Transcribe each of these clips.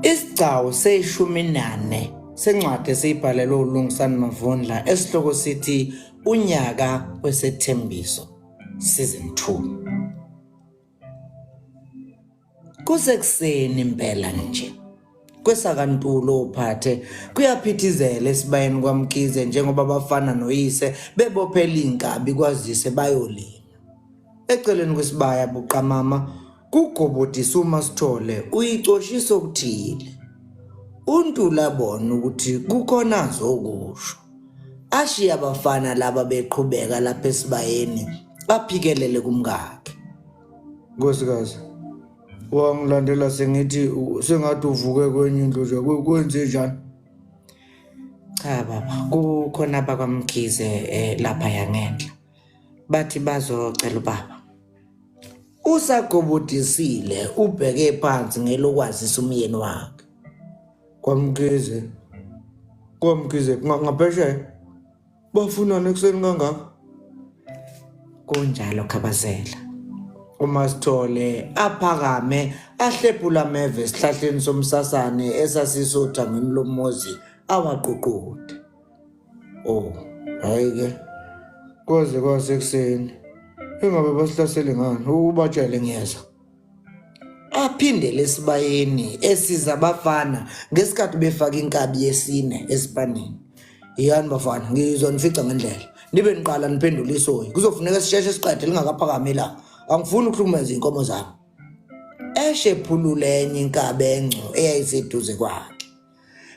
Isigcawu seshumi nane sencwadi esiyibhalelwe uLungisani Mavundla esihloko sithi Unyaka Wesethembiso Season 2. Kusekuseni impela nje. KwesakaNtulo ophathe kuyaphithizela esibayeni kwaMkhize njengoba abafana noyise bebophela inkabi kwazise bayolima. Eceleni kwesibaya buqamama kugobodisa uMaSithole uyicoshisa okuthile. UNtuli abone ukuthi kukhona azokusho. Ashiye abafana laba beqhubeka lapha esibayeni aphikelele kumkakhe. Nkosikazi, wangilandela sengithi sengathi uvuke kwenye indlu nje kwenze njani? Cha baba, kukhona abakwaMkhize eh, lapha yangenhla. Bathi bazocela ubaba. Usagobodisile ubheke phansi ngelokwazisa umyeni wakhe. KwaMkhize, kwaMkhize ngaphesheya. Bafunani ekuseni kangaka? Kunjalo Khabazela. UMaSithole aphakame ahlephula ameva esihlahleni somsasane esasisothangweni lomuzi awaququde. Oh, hayi ke. Kwaze kwasekuseni. Ingabe basihlasele ngani? Ubatshele ngiyeza. Aphindele esibayeni esiza abafana ngesikhathi befaka inkabi yesine esipanini. Yiyani bafana, ngizonifica ngendlela. Nibe niqala niphendule isoyi. Kuzofuneka sisheshe siqede lingakaphakami ilanga. Angifuni ukuhlukumeza iy'nkomo zami. Eshephulule enye inkabi engco eyayiseduze kwakhe.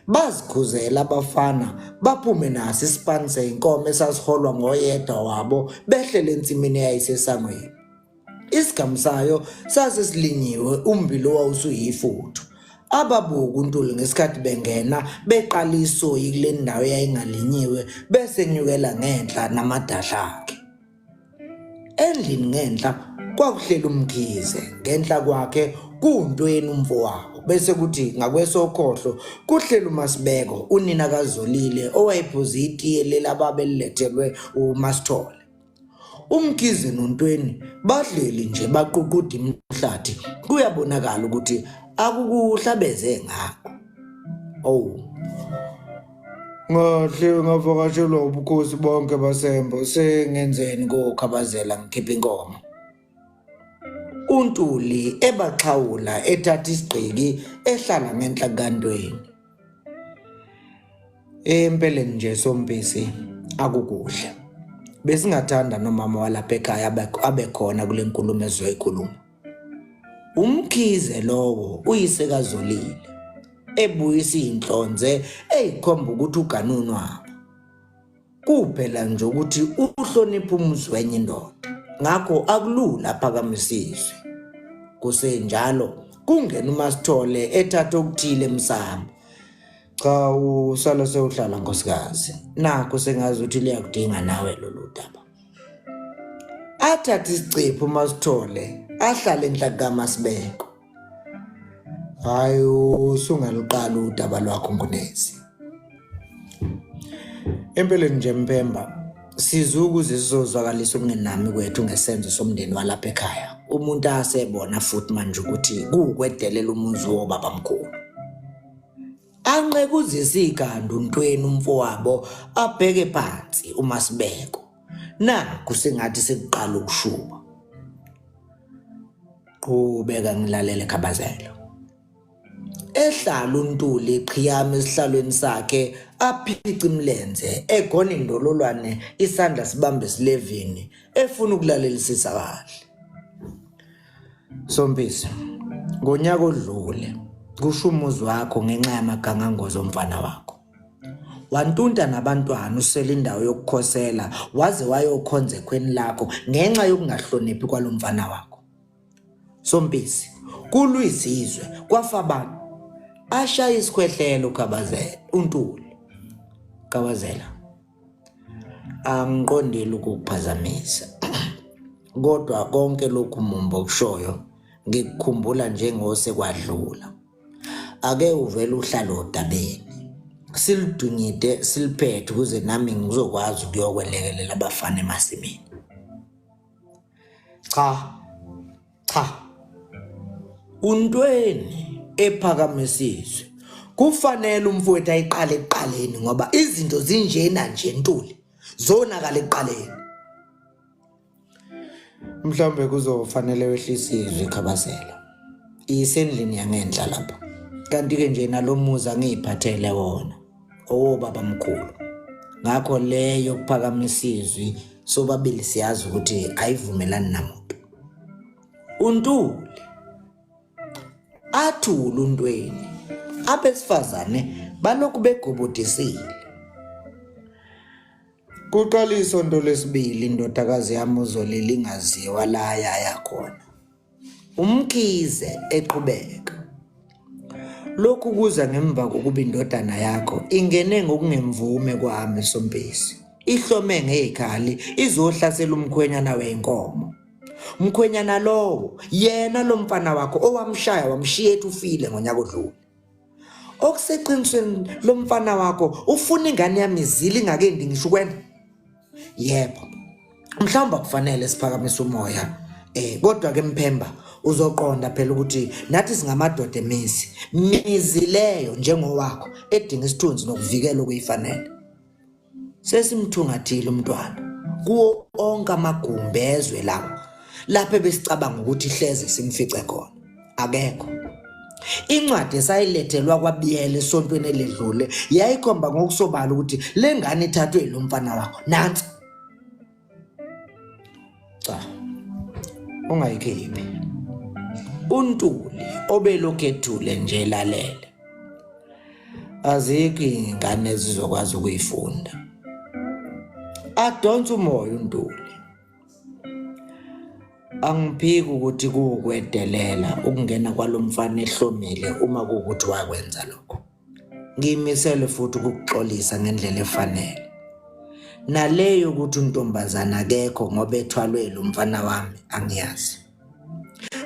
Bazikhuzela abafana baphume naso isipani seyinkomo esasiholwa ngoyedwa wabo behlele ensimini eyayisesangweni. Isigamu sayo sase silinyiwe umbilo owawusuyifuthu. Ababuka uNtuli ngesikhathi bengena beqala isoyi kule ndawo eyayingalinyiwe bese nyukela ngenhla namadahla akhe. Endlini ngenhla kwakuhleli uMkhize, ngenhla kwakhe kuwuNtweni umfowabo, bese kuthi ngakwesokhohlo kuhleli uMasibeko unina kaZolile owayephuza itiye leli ababelilethelwe uMasithole. UMkhize noNtweni bahleli nje baququda imihlathi kuyabonakala ukuthi akukuhle abeze ngakho. Oh. Ngahle ngavakashelwa ubukhosi bonke basembo sengenzeni kokhabazela ngikhipha inkomo. UNtuli ebaxhawula ethatha isigqiki ehlala ngenhla kukaNtweni. Empeleni nje sompisi akukuhle. Besingathanda nomama walapha ekhaya abe khona kule nkulumo ezoyikhuluma. UMkhize lowo uyise kaZolile ebuyisa iy'nhlonze ey'khomba ukuthi uganunwabo. Kuphela nje ukuthi uhlonipha umuzi wenye indoda. Ngakho akulula aphakamise izwi. Kusenjalo kungena uMaSithole ethatha okuthile emsamo. Cha usala sewuhlala nkosikazi. Nakho sengazi ukuthi liyakudinga nawe lolu daba. Athathe isicephu uMaSithole ahlale enhla kukaMasibeko. Hayi usungaluqala udaba lwakho Ngunezi. Empeleni nje Mphemba siza ukuze sizozwakalisa ukungenami kwethu ngesenzo somndeni walapha ekhaya. Umuntu asebona futhi manje ukuthi kuwukwedelela umuzi wobabamkhulu. Anqekuzise igandu uNtweni umfowabo abheke phansi uMasibeko. Nakhu sengathi sekuqala ukushuba. Qhubeka ngilalele Khabazelo. Ehlala uNtuli eqhiyama esihlalweni sakhe aphice imlenze egona indololwane isandla sibambe esilevini efuna ukulalelisisa kahle. Sompisi, ngonyaka odlule kusho umuzi wakho ngenxa yamagangangozi omfana wakho. Wantunta nabantwana usele indawo yokukhosela waze wayokhonza ekhweni lakho ngenxa yokungahloniphi kwalo mfana wakho. Sompisi, kulwa izizwe kwafa abantu. Ashaya isikhwehlela uKhabazela, uNtuli. Khabazela. Angiqondile ukukuphazamisa. Kodwa konke lokhu Mumbo okushoyo ngikukhumbula njengosekwadlula. Ake uvele uhlale odabeni. Siludunyide siliphethe ukuze nami ngizokwazi ukuyokwelekelela abafana emasimini. Cha. Cha. Untweni. Ephakamisizwe. Kufanele umfowethu ayiqale ekuqaleni ngoba izinto zinjena nje Ntuli. Zonakala ekuqaleni. Mhlawumbe kuzofanele wehlise izwi Khabazela. Isendlini yangenhla lapha. Kanti-ke nje nalo muzi angiyiphathele wona. Owobaba mkhulu. Ngakho le yokuphakamisa izwi sobabili siyazi ukuthi ayivumelani namuntu. UNtuli athule uNtweni. Abesifazane balokhu begobodisile. Kuqala isonto lesibili indodakazi yami uZolile ingaziwa la yaya khona. UMkhize eqhubeka. Lokhu kuza ngemva kokuba indodana yakho ingene ngokungemvume kwami Sompisi. Ihlome ngezikhali izohlasela umkhwenyana wenkomo. Umkhwenyana lowo yena lo mfana wakho owamshaya wamshiya ethi ufile ngonyaka odlule. Okuseqinisweni lo mfana wakho ufuna ingane yami izile ingakendi ngisho ukwena. Yebo. Mhlawumbe akufanele siphakamise umoya. Kodwa ke Mphemba uzoqonda phela ukuthi nathi singamadoda emizi. Mizi leyo njengowakho edinga isithunzi nokuvikela okuyifanele. Sesimthungathile umntwana kuwo onke amagumbi ezwe lawo lapho ebesicabanga ukuthi hleze simfice khona akekho. Incwadi esayilethelwa kwaBiyela esontweni eledlule yayikhomba ngokusobala ukuthi le ngane ithathwe yilo mfana wakho nansi. Cha, ungayikhiphi. UNtuli obelokhu ethule nje elalele. Azikho iy'ngane ezizokwazi ukuyifunda. Adonse umoya uNtuli. Angiphiki ukuthi kuwukwedelela ukungena kwalo mfana ehlomile uma kuwukuthi wakwenza lokho. Ngiyimisele futhi ukukuxolisa ngendlela efanele. Nale yokuthi untombazana akekho ngoba ethwalwe lo mfana wami angiyazi.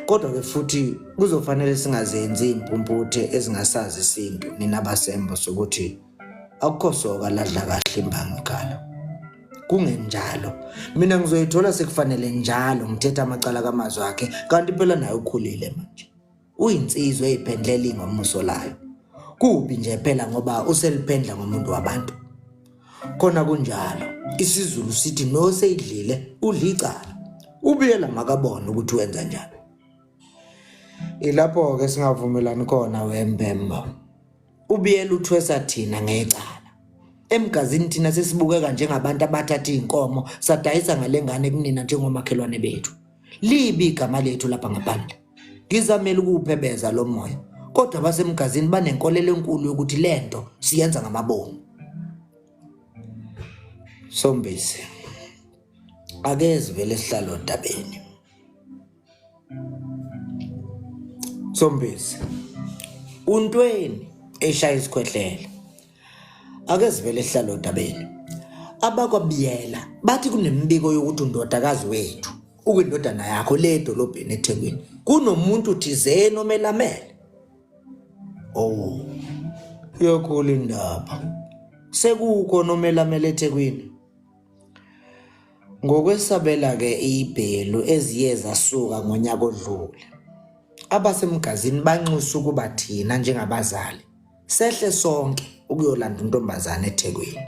Kodwa-ke futhi kuzofanele singazenzi iy'mpumputhe ezingasazi isintu nina basembo sokuthi akukho soka ladla kahle imbangi ikhala. Kungenjalo mina ngizoyithola sekufanele njalo ngithethe amacala kamazwi akhe kanti phela naye ukhulile manje. Uyinsizwa eyiphendlela ingomuso layo. Kubi nje phela ngoba useliphendla ngomuntu wabantu. Khona kunjalo, isiZulu sithi noseyidlile udla icala. Ubuyela makabone ukuthi wenza njani. Ilapho-ke singavumelani khona wembembo. Ubiyela uthwesa thina ngecala. Emgazini thina sesibukeka njengabantu abathatha iy'nkomo sadayisa ngale ngane kunina njengomakhelwane bethu. Libi igama lethu lapha ngaphandle. Ngizamele ukuwuphebeza lo moya, kodwa abasemgazini banenkolelo enkulu yokuthi le nto siyenza ngamabomu. Sombisi, akezi vele sihlalo odabeni. Sombisi, uNtweni eshaya isikhwehlela. Ake sivele sihlale odabeni. AbakwaBiyela bathi kunemibiko yokuthi undodakazi wethu ukwindodana yakho le edolobheni eThekwini kunomuntu thizeni omelamele. Oh. Iyakhula indaba. Sekukhona omelamele eThekwini. Ngokwesabela-ke iy'bhelu eziye zasuka ngonyaka odlule, abasemgazini banxusa ukuba thina njengabazali sehle sonke ukuyolanda untombazane eThekwini.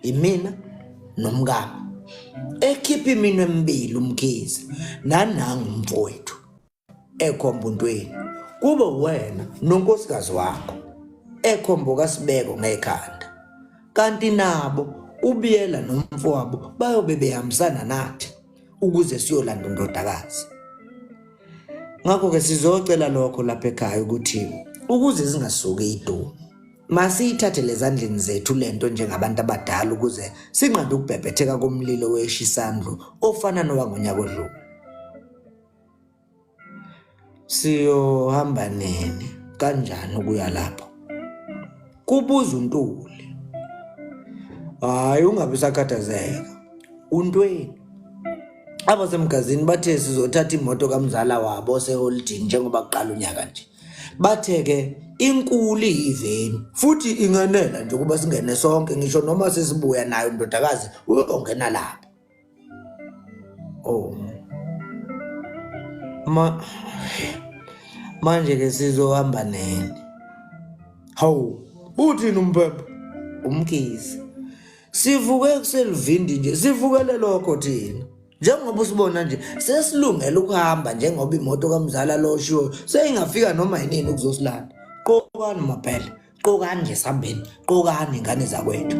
Imina nomkami. Ekhipha iminwe emibili uMkhize nanangu umfowethu. Ekhomba uNtweni kube wena nonkosikazi wakho ekhomba kaSibeko ngekhanda kanti nabo uBiyela nomfowabo bayobe behambisana nathi ukuze siyolanda undodakazi. Ngakho-ke sizocela lokho lapha ekhaya ukuthi ukuze zingasuki idumo masiyithathele ezandleni zethu lento njengabantu abadala ukuze sinqande ukubhebhetheka komlilo weshisandlu ofana nowangonyaka odlule. Siyohamba nini kanjani ukuya lapho? Kubuza uNtuli. Hhayi ungabe usakhathazeka. UNtweni. Abasemgazini bathe sizothatha imoto kamzala wabo oseholidini njengoba kuqala unyaka nje. Bathe-ke inkulu iyiveni futhi ingenela nje ukuba singene sonke ngisho noma sesibuya nayo ndodakazi uyongena lapho. Oh. Ma Manje-ke sizohamba nini? Hawu, uthini umphephe? Umkhize. Sivuke kuselivindi nje, sivukele lokho thina. Njengoba usibona nje, sesilungele ukuhamba njengoba imoto kamzala lo oshiwoyo seyingafika noma yinini ukuzosilanda. Qokani mabhele, qokani nje sihambeni, qokani ngane zakwethu.